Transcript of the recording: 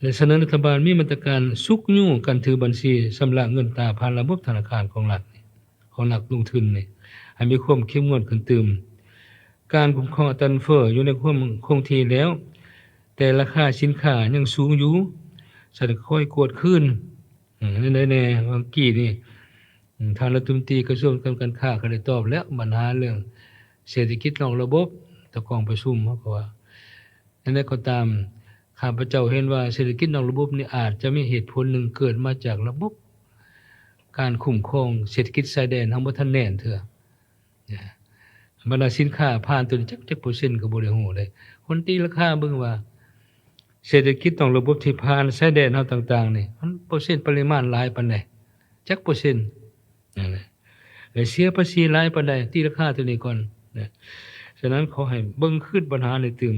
ແລະສະເໜີລັດຖະບານມີມາດຕະການຊຸກຍູ້ການຖືບັນຊີຊຳລະເງິນຕາຜ່ານລະບົບທະນາຄານຂອງລັດ ຂອງນັກລົງທຶນນີ້ ໃຫ້ມີຄວາມເຂັ້ມງວດຂຶ້ນຕື່ມ. ການຄຸ້ມຄອງອັດຕາເງິນເຟີ້ຢູ່ໃນຄວາມຄົງທີ່ແລ້ວ, ແຕ່ລາຄາສິນຄ້າຍັງສູງຢູ່, ສະນັ້ນຄ່ອຍກວດຄືນ. ອືມ ແນວໃດແນ່? ວ່າກີ້ນີ້ ອືມ ທ່ານລັດຖະມົນຕີກະຊວງການຄ້າກໍໄດ້ຕອບແລ້ວ ບັນຫາເລື່ອງເສດຖະກິດນອກລະບົບ ຕະກອງປະຊຸມ ເຮົາກໍວ່າ ແນວໃດກໍຕາມ ຂ້າພະເຈົ້າເຫັນວ່າເສດຖະກິດນອກລະບົບນີ້ອາດຈະມີເຫດຜົນໜຶ່ງເກີດມາຈາກລະບົບການຄຸ້ມຄອງເສດຖະກິດຊາຍແດນເຮົາບໍ່ທັນແໜ້ນເທື່ອ. ບັນດາສິນຄ້າຜ່ານໂຕນີ້ຈັກ ຈັກເປີເຊັນກໍບໍ່ໄດ້ຮູ້ເດ້. ຄົນຕີລາຄາເບິ່ງວ່າ ເສດຖະກິດນອກລະບົບທີ່ຜ່ານຊາຍແດນເຮົາຕ່າງໆນີ້ ມັນເປີເຊັນປະລິມານຫຼາຍປານໃດ? ຈັກເປີເຊັນ? ນັ້ນແຫຼະ ແລະເສຍພາສີຫຼາຍປານໃດ? ຕີລາຄາໂຕນີ້ກ່ອນນະ. ສະນັ້ນຂໍໃຫ້ເບິ່ງຄືນບັນຫານີ້ຕື່ມ.